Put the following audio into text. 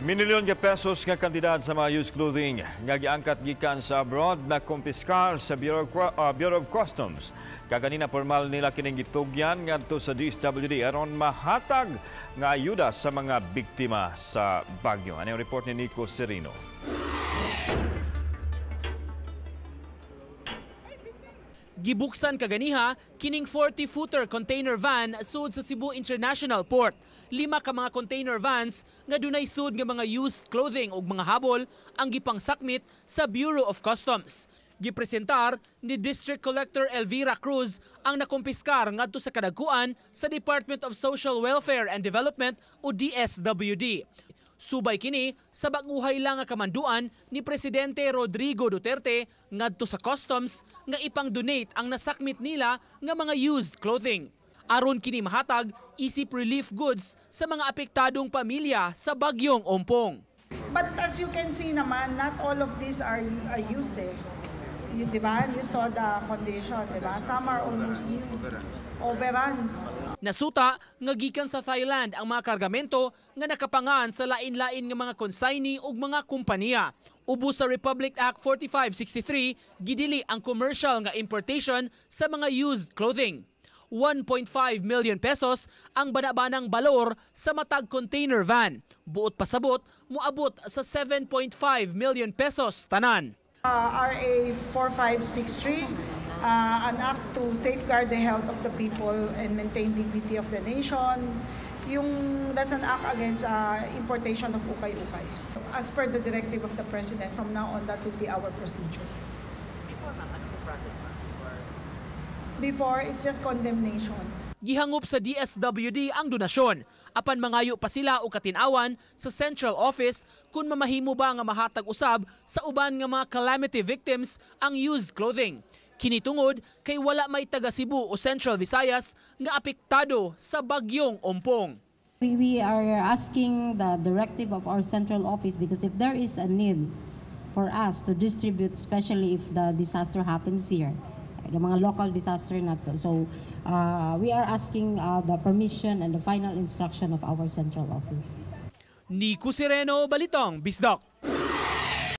Milyon ka pesos nga kantidad sa mga used clothing nga giangkat gikan sa abroad na kumpiskar sa Bureau of Customs. Kaganina, formal nila kining gitugyan ngadto sa DSWD aron mahatag nga ayuda sa mga biktima sa bagyo. Ano ang report ni Nico Serino? Gibuksan kaganiha kining 40-footer container van sud sa Cebu International Port. Lima ka mga container vans nga dunay sud nga mga used clothing ug mga habol ang gipangsakmit sa Bureau of Customs. Gipresentar ni District Collector Elvira Cruz ang nakumpiskar ngadto sa kadagkuan sa Department of Social Welfare and Development o DSWD. Subay kini sa baguhay lang nga kamanduan ni Presidente Rodrigo Duterte ngadto sa Customs nga ipang-donate ang nasakmit nila nga mga used clothing. Aron kini mahatag isip relief goods sa mga apektadong pamilya sa bagyong Ompong. But as you can see naman, not all of these are used eh. You, di ba? You saw the condition, di ba? Some are almost new. Overruns. Nasuta nga gikan sa Thailand ang mga kargamento nga nakapangan sa lain-lain nga mga consignee ug mga kumpanya. Ubos sa Republic Act 4563, gidili ang commercial nga importation sa mga used clothing. 1.5 million pesos ang banabanang balor sa matag container van. Buot pasabot, moabot sa 7.5 million pesos tanan. RA 4563, an act to safeguard the health of the people and maintain dignity of the nation. Yung, that's an act against importation of ukay-ukay. As per the directive of the President, from now on, that will be our procedure. Before, ma'am, ano po process, ma'am? Before? Before, it's just condemnation. Gihangop sa DSWD ang donasyon. Apan mangayo pa sila og katinawan sa central office kung mamahimo ba nga mahatag usab sa uban nga mga calamity victims ang used clothing. Kini tungod kay wala may taga Cebu o Central Visayas nga apektado sa bagyong Ompong. We are asking the directive of our central office because if there is a need for us to distribute, especially if the disaster happens here, the mga local disaster na to. So we are asking the permission and the final instruction of our central office. Nico Sereno, Balitang Bisdak.